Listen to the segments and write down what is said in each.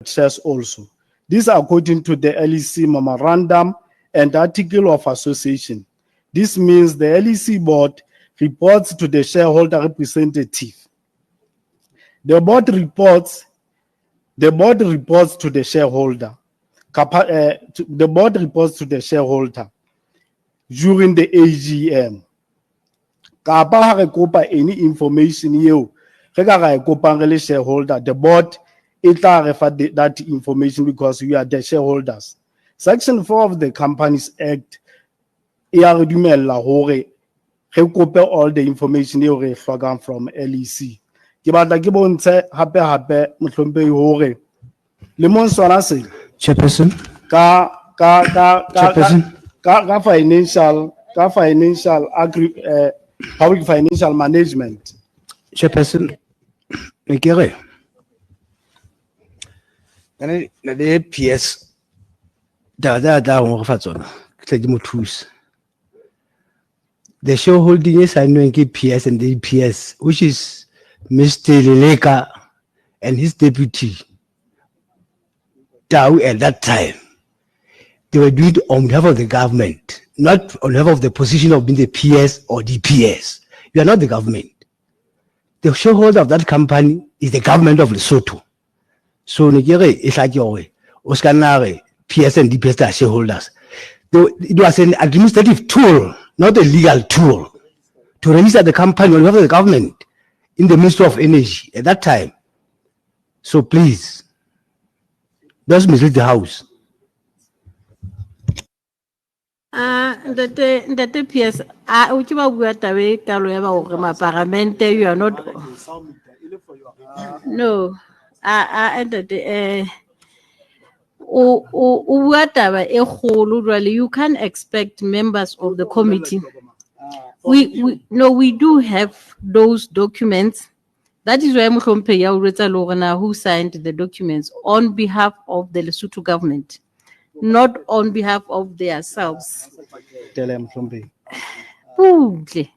Shares also. This according to the LEC memorandum and article of association. This means the LEC board reports to the shareholder representative. The board reports to the shareholder. The board reports to the shareholder during the AGM. Kapa ha re kopa any information eo re ka ra e kopang re le shareholder, the board e tla re fa that information because we are the shareholders. Section 4 of the Companies Act e ya re dumella hore re kope all the information eo re e hlokang from LEC. Ke batla ke bontshe hape hape, mohlomphehi, hore lemong sona se Chairperson, ka Chairperson. ka financial agri public financial management. Chairperson, ne ke re. Kana na le PS taba tsa tla go fa tsona, ke tle ke mo thuse. The shareholding e signweng ke PS and the PS, which is Mr. Leleka and his deputy Tau at that time. They were doing it on behalf of the government, not on behalf of the position of being the PS or DPS. You are not the government. The shareholder of that company is the government of Lesotho. So ne ke re e hlake hore o ska nna re PS and DPS are shareholders. It was an administrative tool, not a legal tool, to register the company on behalf of the government in the Ministry of Energy at that time. So please, don't mislead the house. Ah, ntate PS, ah, o ke ba bua taba e kalo ya ba hore maparamente, you are not. No, ah, ah, ntate, o bua taba e kgolo jwale, you can't expect members of the committee. We, no, we do have those documents. That is why mohlomphehi ya o jwetsa le hore na who signed the documents on behalf of the Lesotho government, not on behalf of themselves. Tele, mohlomphehi. Butle.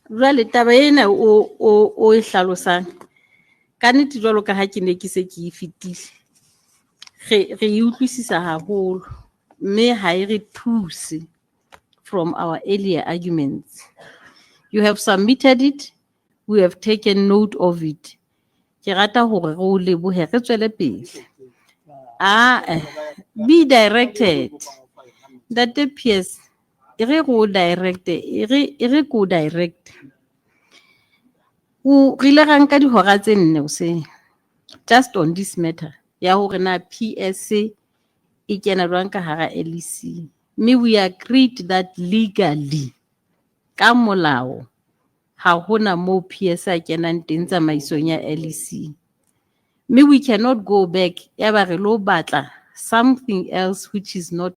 Jwale taba ena o e hlalosang ka nnete, jwalo ka ha ke ne ke se ke e fetile, re e utlwisisa haholo mme ha e re thuse from our earlier arguments. You have submitted it, we have taken note of it. Ke rata hore re o lebohe, re tswele pele. Ah, be directed. Ntate PS, e re go direct, e re ko direct. O re ile ra nka dihora tse 4 hoseng just on this matter ya hore na PS e kena jwang ka hara LEC. Mme we agreed that legally, ka molao, ha hona moo PS a kenang teng tsamaisong ya LEC. Mme we cannot go back ya ba re lo batla something else which is not